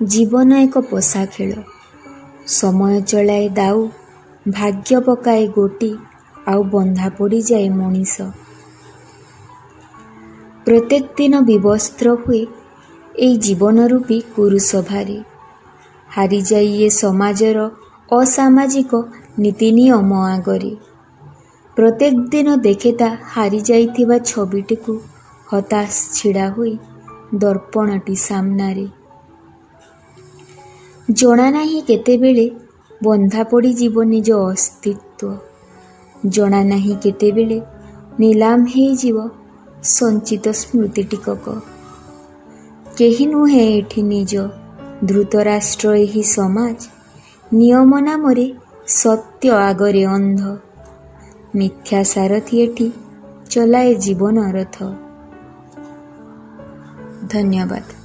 ଜୀବନ ଏକ ପଶା ଖେଳ। ସମୟ ଚଳାଏ ଦାଉ, ଭାଗ୍ୟ ପକାଏ ଗୋଟି, ଆଉ ବନ୍ଧା ପଡ଼ିଯାଏ ମଣିଷ। ପ୍ରତ୍ୟେକ ଦିନ ବିବସ୍ତ୍ର ହୁଏ ଏଇ ଜୀବନ ରୂପୀ କୁରୁସଭାରେ। ହାରିଯାଇ ଏ ସମାଜର ଅସାମାଜିକ ନୀତି ନିୟମ ଆଗରେ। ପ୍ରତ୍ୟେକ ଦିନ ଦେଖେ ତା ହାରିଯାଇଥିବା ଛବିଟିକୁ ହତାଶ ଛିଡ଼ା ହୋଇ ଦର୍ପଣଟି ସାମ୍ନାରେ। ଜଣା ନାହିଁ କେତେବେଳେ ବନ୍ଧା ପଡ଼ିଯିବ ନିଜ ଅସ୍ତିତ୍ୱ। ଜଣା ନାହିଁ କେତେବେଳେ ନିଲାମ ହେଇଯିବ ସଞ୍ଚିତ ସ୍ମୃତି ଟିକକ। କେହି ନୁହେଁ ଏଠି ନିଜ, ଧୃତରାଷ୍ଟ୍ର ଏହି ସମାଜ। ନିୟମ ନାମରେ ସତ୍ୟ ଆଗରେ ଅନ୍ଧ। ମିଥ୍ୟା ସାରଥୀ ଏଠି ଚଲାଏ ଜୀବନ ରଥ। ଧନ୍ୟବାଦ।